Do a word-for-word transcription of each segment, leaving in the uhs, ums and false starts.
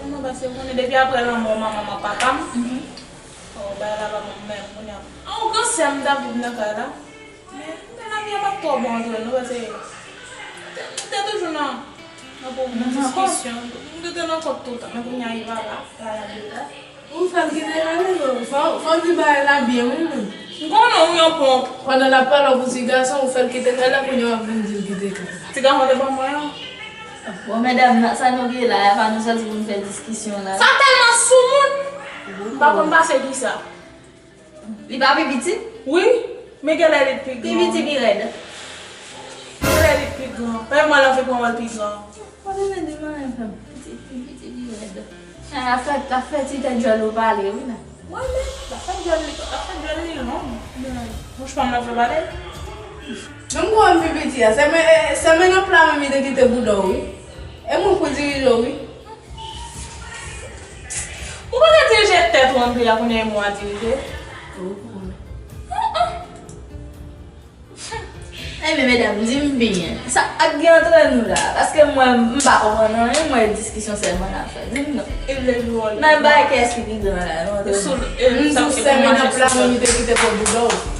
Non, paske ou konnen depi apre lanmò manman m ak papa m, bon, bagay la pa bon menm kounye a. An, ou gran sè m t ap viv nan kay la. Men, men lavi a pa t twò bon antre nou, paske nou te toujou nan, nan pwoblèm, diskisyon. Nou te nan kont toutan, men kounye a li pa la, la, la, la. Ou fè l kite gade, non. Fò, fò di bagay la byen, wi, menm. M konnen w yon ponp. Pandan l ap pale w pou ti gason, ou fè l kite kay la, kounye a w ap vin di l kite kay la. Ti gason te ban mwen an. Bon, medam, sa nou gen la, e pa nou sòti pou n fè diskisyon la. Sa tèlman soumoun! M pa konn pase kisa. Li pa pi piti? Wi, men genlè li pi gran. Pi piti, pi rèd. Genlè li pi gran. Paske mwen la fè pran wè l pi gran. Mwen te mande mwen fè piti, pi piti, pi rèd. Chan, l ap fè, l ap fè ti tèt djòl ou pale, wi, la. Mwen menm, l ap fè djòl li, l ap fè djòl li long. Bouch pa m la fè pale. Menm kou m pi piti a, se men, se men nan pla menm li te kite bouda w, wi. E mwen pou dirije w, wi. Ou pa ka dirije tèt ou antre a kounye a e mwen a dirije. Enben, medam, di m byen, sa k gen antre nou la? Paske mwen, m pa konprann anyen, mwen, diskisyon sèlman n ap fè. Di m non. Nan bagay kiyès ki pi gran la, nou antre nou. M di w sèmen nan pla menm li te kite pou bouda w.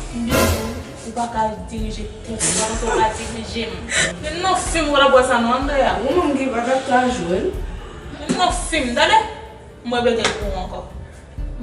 Ou pa ka dirije tèt ou, ou pa ka dirije m. Men nan fim ou la bwè sa non, Andrea. Ou menm ki pa t ap ka jwe l. Men nan fim, tande? Mwen pete l pou ou ankò.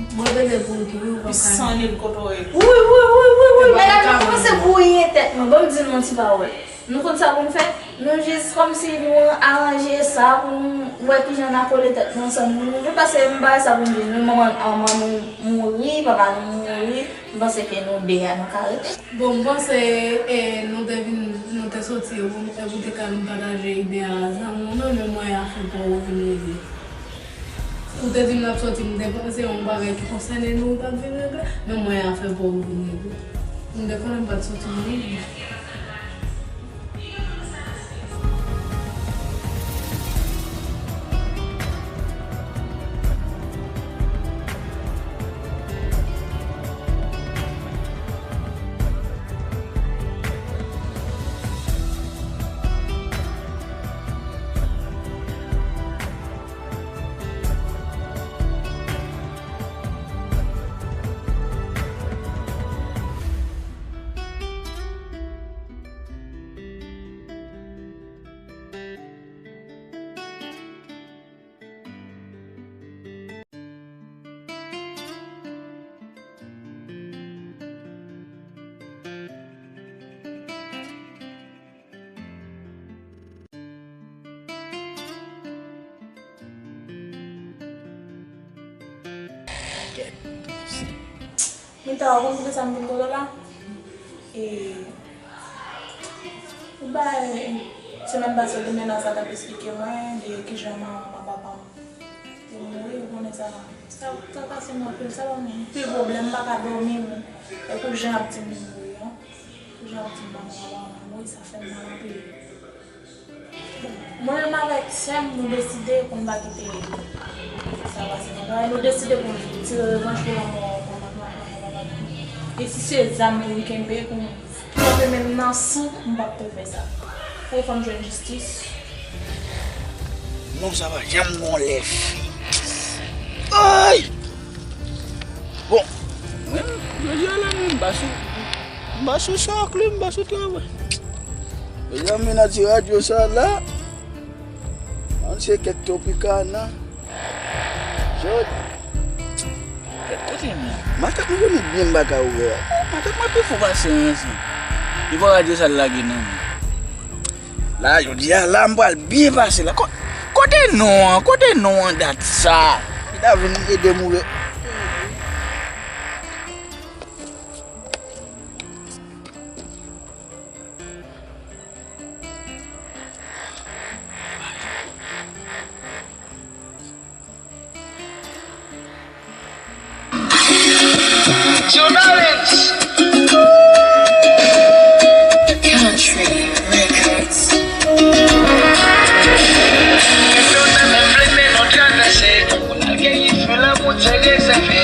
Mwen pete l pou ou tou, wi, ou pa ka. Pisan nil kote w ye. Wi, wi, wi, wi, wi. Medam, nou kòmanse bwouye tèt mwen. Ban m di nou yon ti pawòl. Nou konn sa pou n fè? Nou jis kòmsi nou aranje sa pou nou wè kijan n a kole tèt nou ansanm. Nou, nou pase m pa wè sa pou n di. Nou manman, manman nou mouri, papa nou mouri. M panse ke nou de a nou ka rete. Bon, m panse, e, nou te vin, nou te soti, e pou, e pou te ka vin pataje ide a zanmi w, non, men mwen a fè pa w vin rete. Ou te di m n ap soti, m te panse yon bagay ki konsène nou, ou t ap vin regle, men mwen a fè pa w vin regle. M te konnen m pa t soti, non. Mita, ou konn poukisa m vin kote w la? E, ou bay, semèn pase, ou te mennen sa t ap esplike mwen de kijan manman papa m te mouri, ou konnen sa, sa trakase m anpil, sa ban m anpil pwoblèm, m pa ka dòmi, menm. Epi jan y ap di m li mouri an, jan y ap di m manman papa m mouri, sa fè m mal anpil. Mwen menm avèk sè m, nou deside pou n pa kite sa pase konsa. E nou deside pou n tire revanj pou lanmò manman nou ak manman papa nou. E si se zam pou n kenbe, pou n kanpe menm nan san, m p ap te fè sa. Fò fò n jwenn jistis. Non, sa pa janm gon lè fini. Ay! Bon, mwen, jodi a la, mwen, m pa sou, m pa sou chòk, li, m pa sou travay. Mezanmi, nan ti radyo sa la, an se kèk Tropicana. Jòj. Kèt kote m ye? Makak, m konnen byen m pa ka ouvè a. Makak, mwen pi fou pase yon anyen. Li pran radyo sa l lage nan men. La, jodi a, la, m pral byen pase la. Ko-, kote non an? Kote non an dat sa? Li ta vin ede m ouvè. Journalist. Country Records. Moun al genyen fè lanmou te rezève.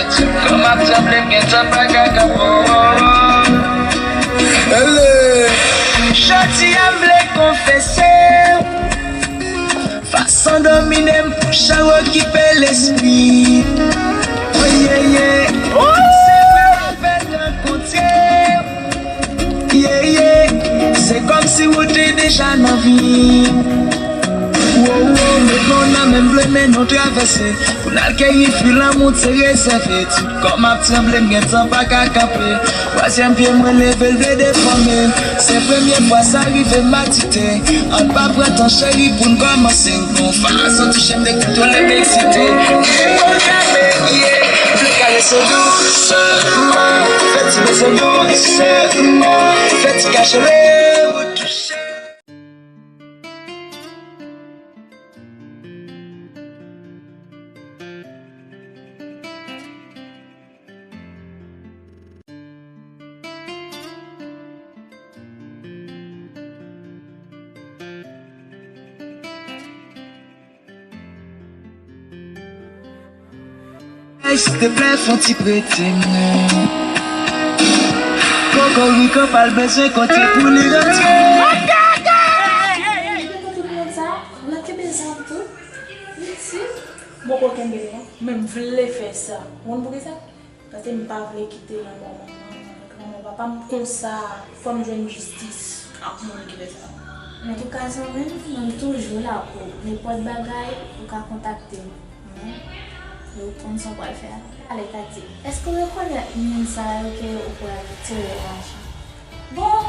Kò m ap tranble, m gentan pa ka kanpe. Jodi a m vle konfese w. Fas San domine m, chan okipe lespri. Oh, yeah, yeah. Se vre m fèk rankontre w. Yeah, yeah. Se kòmsi ou te deja nan vi m. Wo, wo, met nou nan menm vle men nou travèse. Pou n al keyi fwi lanmou te rezève. Ti kò m ap tranble, m gentan pa ka kanpe. Twazyèm pye mwen leve, l vle defòme. Se premye fwa sa rive m atite. Ann pa pran tan cheri pou n kòmanse. Gon fason touche m te kontwole m eksite. Li pwograme, yeah. Vle karese w dousman. Fè ti beze w dousman. Fè ti kachole w touche. Hey, silteplè, fè yon ti prete mwen. Kokoriko pa l bezwen konte pou li rantre. Kite tout moun sa, ou la kenbe zam tou. Itil. M poko kenbe l non, men m vle fè sa. Ou konn poukisa? Paske m pa vle kite lanmò manman m avèk lanmò papa m konsa. Fò m jwenn jistis ak moun ki fè sa. Antouka, zanmi m, mwen m toujou la pou ou. Nenpòt bagay, ou ka kontakte m. Men, ou konn sa w pral fè a. Ale, Katy, èske w rekonèt moun sa yo ke ou pral tire lajan? Bon,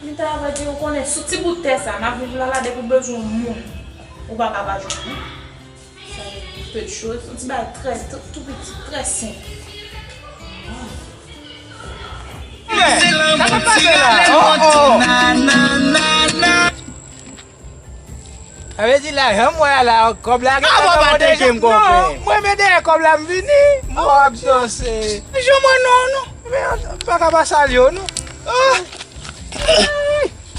li ta vle di ou konnen sou ti bout tè sa, n ap viv la la, depi w bezwen yon moun, ou pa ka pa jwenn li. Sa vle di peu de choses, yon ti bagay trè, tou, tou piti, trè senp. Sa k ap pase la? Oh, oh. Sa vle di lajan m wè a la, kòb la gen nan pwoteje m konpè. Non, mwen men dèyè kòb la m vini. M ap danse. Jan mwen non, non. Men, m pa ka pa salye w, non. Ah.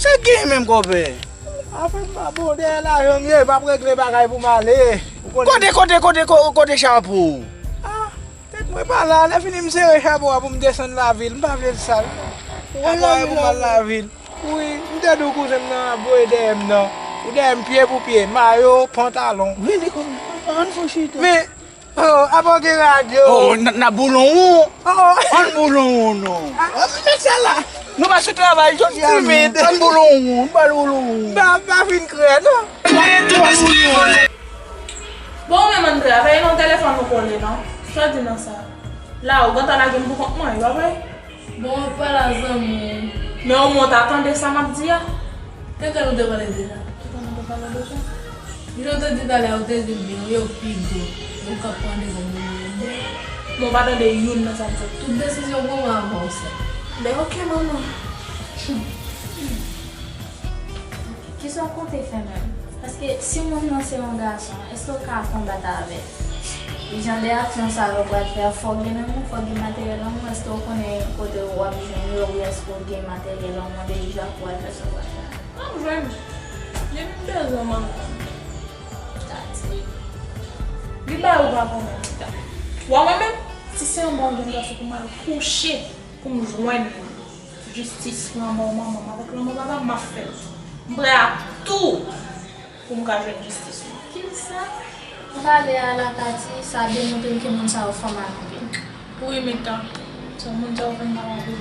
Sa k genyen menm, konpè? Afè m pa bon, dèyè lajan m ye, m ap regle bagay pou m ale. Ou konnen. Kote, kote, kote, ko-, kote chapo w? Ah, tèt mwen pa la, lè fini m sere chapo a pou m desann lavil, m pa vle l sal. Ou wè lavil pou m al lavil. Wi, m te di w kouzen m nan ap voye dèyè m nan. Ou dèyè m pye pou pye, mayo, pantalon. Wi, li konn, ann fon chita. Men, oh, apa w gen radyo? Oh, n, n ap boule yon won. Oh, oh. Ann boule yon won, non. Ah, ah, met sa la. Nou pa sou travay jodi a, non. Timid. Ann boule yon won, nou pral boule yon won. M pa, m pa fin krè, non. Bon, ou menm Andrea, veye nan telefòn ou kole, non. Sa w di nan sa? La, ou gentan lage m pou kont mwen, e pa vre? Bon, ou pale a zanmi w. Men omwen w ta tande sa m ap di a? Kaka nou te pale deja. Kaka nou te pale deja? Jan w te di talè a, ou te di m byen, yo pi gwo. Yo k ap pran dezòd nan mwen. Men w pa tande youn nan sa m sot. Tout desizyon w pran, mwen avè w, sè. Ben, oke, manman. Kisa w konte fè menm? Paske si moun nan se yon gason, èske w ka konbat avè l? Jan de aksyon sa yo pral fè a, fò w gen nan men w, fò w gen materyèl nan men w. Èske w konnen kote w ap jwenn yo, oubyen èske w gen materyèl nan men w deja pou w al fè sa w pral fè a? M ap jwenn. Depi m bezwen manman m. Tati. Li bay ou pa konnen li ta. Ou a mwen menm, si se anba yon jèn gason pou m al kouche, pou m jwenn jistis pou lanmò manman m avèk lanmò papa m, m ap fè l. M prè a tou pou m ka jwenn jistis mwen. Kisa? Pale a la Katy, sa demontre ke moun sa yo fè mal anpil. Wi, men tan. Sa moun sa yo fè mal anpil.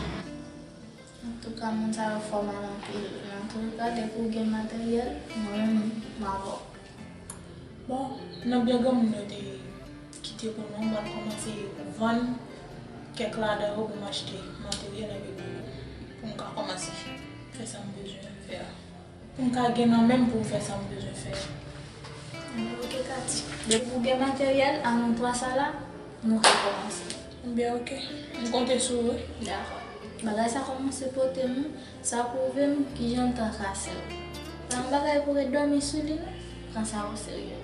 Antouka, moun sa yo fè mal anpil. Antouka, depi w gen materyèl, mwen menm, m avè w. Bon, nan byen granmoun yo te kite pou nou, m pral kòmanse vann kèk ladan yo pou m achte materyèl epi pou, pou m ka kòmanse fè sa m bezwen fè a. Pou m ka gen nan men m pou m fè sa m bezwen fè a. Enben, oke, Katy. Depi w gen materyèl, a nou twa sa la, nou ka kòmanse. Enben, oke. M konte sou ou, wi. Dakò. Bagay sa kòmanse pote m, sa pwouve m kijan l trakase w. Pa yon bagay pou ret dòmi sou li, non. Pran sa o serye.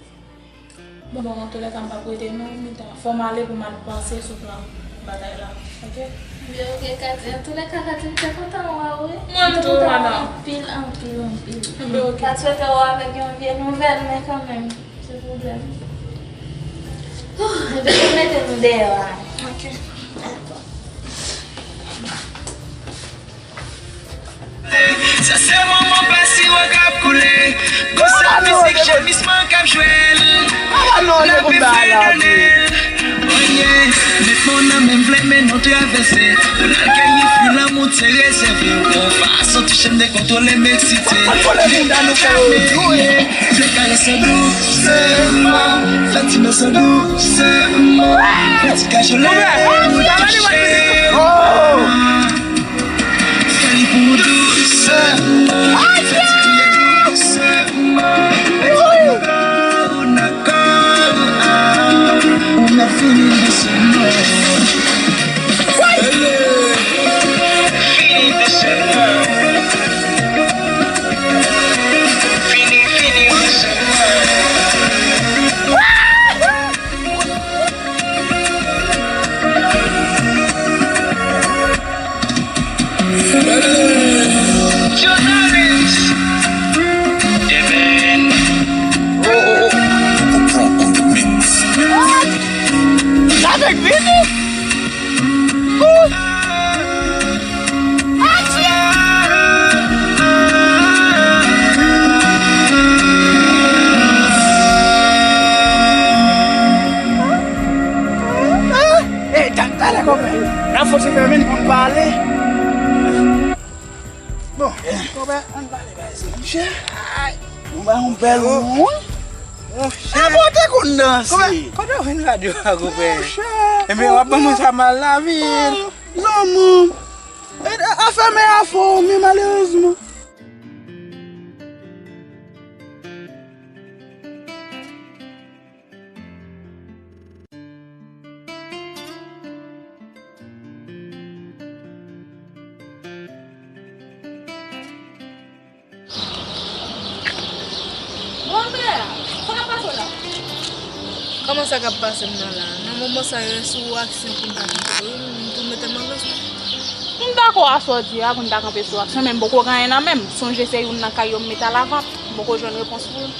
Bon, bon, antoulèka, m p ap rete non, m ta fò m ale pou m al panse sou plan batay la, oke? Byen, oke, Katy. Antoulèka, Katy, m te kontan wè w, wi. Mwen tou, madanm. Anpil, anpil, anpil. Byen, oke. Pa t swete w avèk yon vye nouvèl, men kanmenm, se pwoblèm. Ouh, epi pou mete nou deyò a. Oke. Dakò. Sa se moman pase K ap koule, gon sèl mizik, jemisman k ap jwe l. N ap fredone l. Oye, met men w nan men m, vle men nou travèse. Pou n al kenbe fi lanmou te rezève w. Yon fason touche m dekontwole m eksite. Li ka fè m vle karese w dousman. Fè ti men sa dousman. Fè ti kajole pou touche. Fè li pou ou dousman. Fè ti kriye dousman. Fè ti nan kò w, nan kò w. Ou mèt fini dousman. Fini dousman. Fini, fini dousman. Ey, ta- talè, konpè. N ap fòse fè vin pou n pale. Bon, konpè, ann pale bagay sa, monchè. Nou bay yon bèl won. Monchè. Avan w te konn danse. Konpè, kote w vin radyo a, konpè? Monchè. Enben, w ap ban mwen sa mal lavil. Lanmou. E, e, afè men afè w, men malerezman. Andrea, sa k ap pase w la? Kòman sa k ap pase m nan la? Nan moman sa yo, se yon aksyon pou m ta fè, wi, m tou mete m an danger. M dakò a sa w di a pou n ta kanpe sou aksyon, men m poko gen anyen nan men m. Sonje se youn nan kay yo m mete alavant. M poko jwenn repons pou l.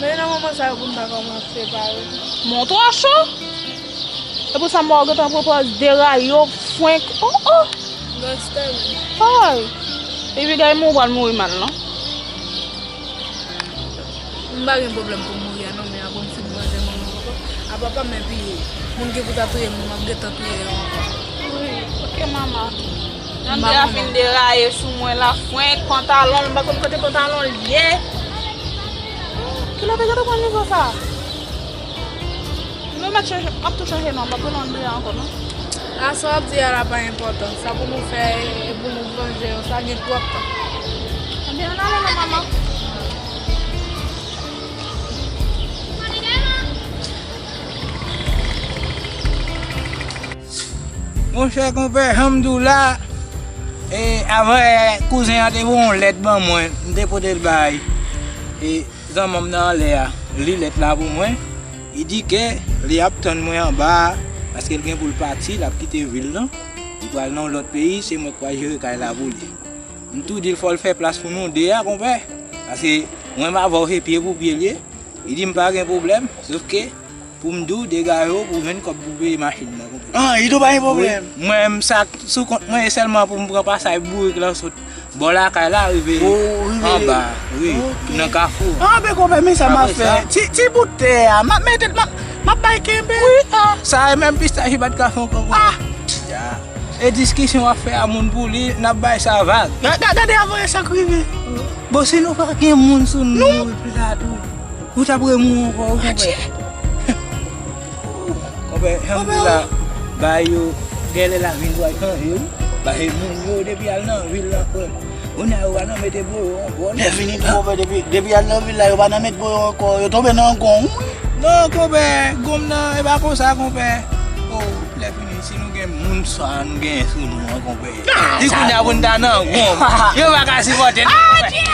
Men nan moman sa yo pou n ta kòmanse pare tou. Mon twò cho. E pou sa m wè w gentan pran pòz deraye w fwenk. Oh, oh. Gangstè wi. Ay. Epi gade men w pral mouri mal non. M pa gen pwoblèm pou m mouri a non, men apre m fin vanje manman papa. A papa m epi moun ki pou ta touye m, m ap gentan touye yo ankò. Wi, oke manman. Andrea fin deraye sou mwen la, fwenk, pantalon l, m pa konn kote pantalon l ye. Kilè w te gentan pran nivo sa? Nou mèt chanje, m ap tou chanje non, m p ap rele Andrea ankò non. A sa w ap di a la pa enpòtan. Sa pou nou fè e pou nou vanje yo, sa gen twòp tan. Ebyen, ann ale non, manman. Monchè konpè, jan m di w la, e, avan yè, kouzen an te voye yon lèt ban mwen, m te pote l bay, e, zanmi m nan anlè a. Li lèt la pou mwen. Li di ke li ap tann mwen anba a, paske l gen pou l pati, l ap kite vil lan. Li pral nan yon lòt peyi, se mwen k pral jere kay la pou li. M tou di l fò l fè plas pou nou de a, konpè. Paske mwen m avè w se pye pou pye l ye. Li di m pa gen pwoblèm, sòf ke pou m di w degaje w pou w jwenn kòb pou peye machin nan, konpè. Ah, li di w pa gen pwoblèm. Wi, mwen menm sa k sou kont mwen e sèlman pou m pran pasaj bourik lan sot bò lakay la rive anba, wi, nan kafou. Ah, ben konpè, men sa m ap fè. Ti, ti bout tè a, m ap mete l, m ap, m ap bay kenbe. Wi, ah. Sa e menm pistach li pa t ka fè ankò, konpè. Ah. Ya. E diskisyon w ap fè a moun pou li, n ap bay sa vag. Ga-, ga-, gade avan sa k rive. Bon, si nou pa gen moun sou nou epi la tou, ou t ap remouri ankò, wi, konpè. Konpè, jan m di la, bagay yo, genlè la vin pral chanje, wi. Paske moun yo depi al nan vil la, frè. Kounye a yo pa nan mete boyo ankò, non. Lè fini tou, konpè, depi, depi al nan vil la, yo pa nan met boyo ankò. Yo tonbe nan gong, wi. Non, konpè, gong nan, e pa konsa, konpè. Oh, lè fini, si nou gen moun sa, nou genyen sou nou an, konpè. Ah, si kounye a pou n ta nan gong, yo pa ka sipòte nou, konpè.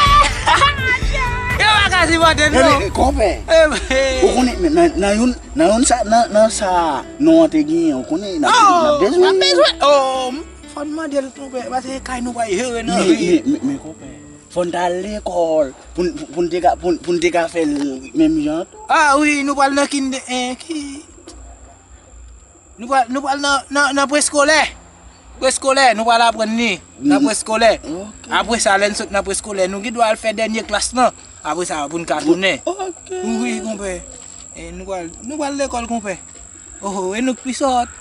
Yo pa ka sipòte nou. Konpè, ou konnen, men nan, nan youn, nan youn sa, nan, nan sa, nou an te genyen, ou konnen, n ap, n ap bezwen. N ap bezwen. Oh, fò n mande l, konpè, paske kay nou pral jere nan vil. Men, men, men, men, konpè, fò n ta al lekòl, pou n, pou n te ka, pou n, pou n te ka fè l menm jan tou. Ah, wi, nou pral nan kinde, en, ki, nou pral, nou pral nan, nan, nan preskolè. Preskolè, nou pral aprann li nan preskolè. Ok. Apre sa, lè n sot nan preskolè, nou gen dwa al fè dènye klas lan. Apre sa, pou n ka tounen. Ok. Wi, konpè. E nou pral, nou pral lekòl, konpè. Oho, e nou k pi sòt.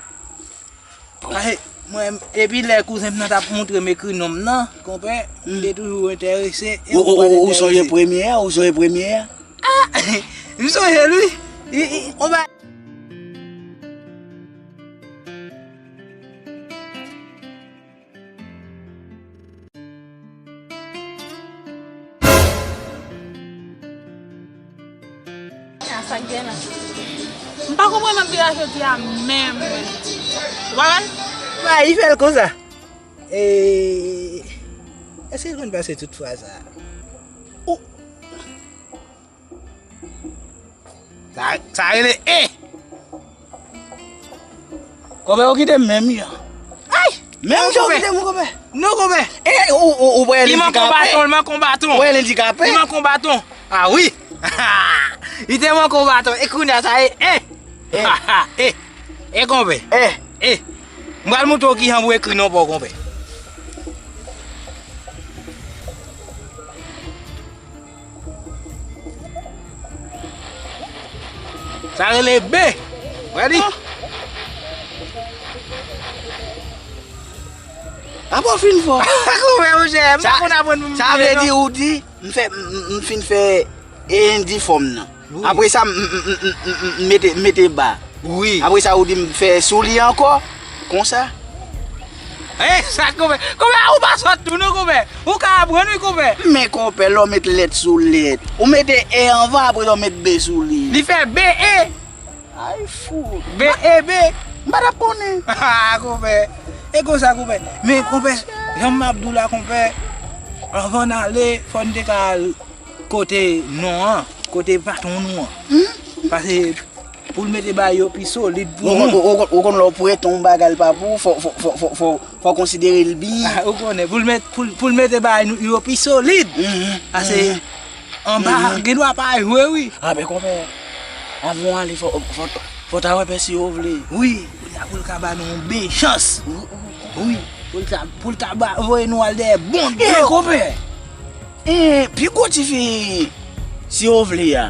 Paske mwen, epi lè kouzen m nan t ap montre m ekri non m nan, konpè, m te toujou enterese. E ou, ou, ou, ou sonje premye a? Ou sonje premye a? Ah! M sonje l, wi. I, i, on ba- A sa k gen la. M pa konprann anpil a jodi a menm, mwen. Ou pa wè? Ba, li fè l konsa. E, èske l konn pase tout fwa sa? Ou, Sa, sa rele e. Konpè, ou kite m menm jan. Ay! Menm jan ou kite m, konpè. Non, konpè. E, ou, ou, ou wè l andikape. Li manke yon baton, li manke yon baton. Ou wè l andikape. Li manke yon baton. Ah wi. Li te manke yon baton. E kounye a sa e e. E. E. E, konpè. E. E. M pral montre w kijan pou ekri non pa w, konpè. Sa rele B. Wè li? Apa w fin fò? Konpè, monchè, m pa konn aprann pou m di non. Sa vle di ou di, m fè, m, m, m fin fè e endifòm nan. Wi. Apre sa, m, m, m, m, m, m, m mete, m mete ba. Wi. Apre sa, ou di m fè sou li ankò. Konsa. Eh, sa konpè. Konpè, ou pa sòt tou non, konpè. Ou ka aprann, wi, konpè. Men konpè, lè w met lèt sou lèt. Ou mete e anvan, apre sa w met B sou li. Li fè B E. Ay, fout. B E B. M pa t ap konnen. Ah, konpè. E konsa, konpè. Men, konpè, jan m ap di w la, konpè, anvan n ale, fò n te ka al kote non an, kote patwon nou an. Hmm? Paske pou l mete bagay yo pi solid pou nou. Ou, ou, ou, ou konn lè w prete yon bagay l pa pou ou, fò, fò, fò, fò, fò, fò w konsidere l byen. Ah, ou konnen, pou l met, pou, l- pou l mete bagay nou, yo pi solid. Mhm. Paske anba, gen dwa pa jwe, wi. Ah, ben, konpè, avan w ale, fò, fò, fò w ta wè pè si yo vle. Wi, kounye a pou l ka ba nou yon bèl chans. Wi, pou l ta, pou l ta ba, voye nou al dèyè bon dlo. Konpè. E, pi gwo tifi, si w vle a.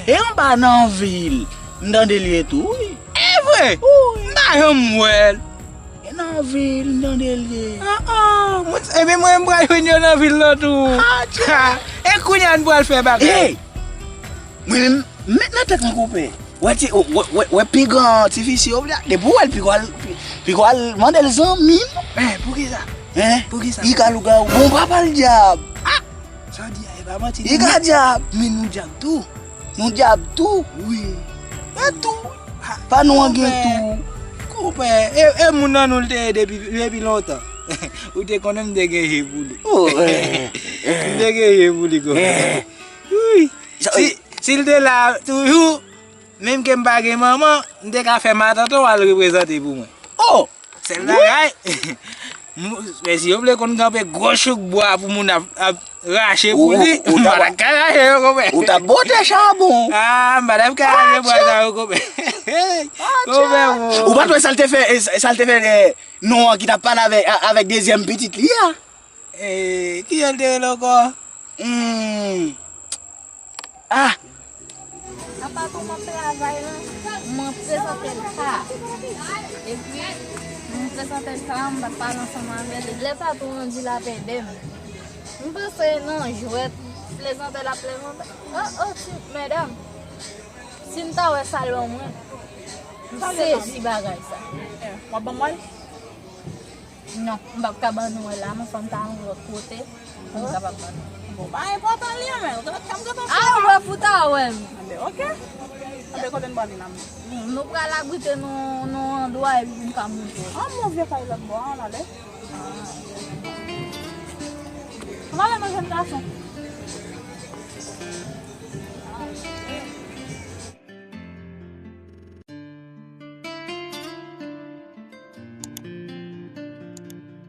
E anba nan vil, m tande l ye tou, wi. E vre? Wi. M pa janm wè l. E nan vil, m tande l ye. Ah, ah, mwen, ebyen mwen, m pral jwenn yo nan vil lan tou. Ah, tcha. E kounye a n pral fè bagay. Ey! Mwen menm, m met nan tèt mwen, konpè. Wè ti, wè, wè, wè pi gran tifi si yo vle a. Depi w wè l pi gwo, al, pi, pi gwo, al mande l zanmi m. Eh, poukisa? Hein? Poukisa? Piga lougawou. Bon, papa l dyab. Ah! Sa w di a, e pa manti. Piga dyab. Men nou dyab tou. Nou dyab tou. Wi. E tou. Ah, pa nou an gen tou. Konpè, e, e moun nan nou l te ye depi, depi lontan. Ou te konnen m te gen je pou li. Oh, eh, eh. M te gen je pou li, konpè. Eh. Wi. Sa- Si, si l te la toujou, menm ke m pa gen manman, m te ka fè matant ou al reprezante pou mwen. Oh! Sèl bagay, m- men si yo vle konn kanpe gwo chouk bwa pou moun ap, ap rache pou li, m pa t ap ka rache yo, konpè. Ou t ap bote chabon. Ah, m pa t ap ka rache bwa sa yo, konpè. Konpè, ou pa t wè sa l te fè, e, sa l te fè, e, non an ki t ap pale avèk, a- avèk dezyèm pitit li a? E, kijan l te rele ankò? Hmm. Ah! A patwon m ap travay lan, mwen prezante l ka. Epi, mwen prezante l ka, m pa t pale ansanm avè l. Lè patwon an di l ap ede m, m panse nan jwèt, plezante l ap plezante. Oh, oh, ti medam, si n ta wè sa l ban mwen, m sezi bagay sa. W ap ban mwen l? Non, m p ap ka ban nou l la, men fò m ta al yon lòt kote pou m kapab ban nou. Bon, pa enpòtan li an, men ou gentan, m gentan fè. Ah, ou wè pou ta wè m. Anben, oke. Anben, kote n prale la menm? Nou pral abrite nou, nou andwa epi pou m ka montre w. An, mon vye kay lòt bò a, ann ale. Ann ale, non, jèn gason.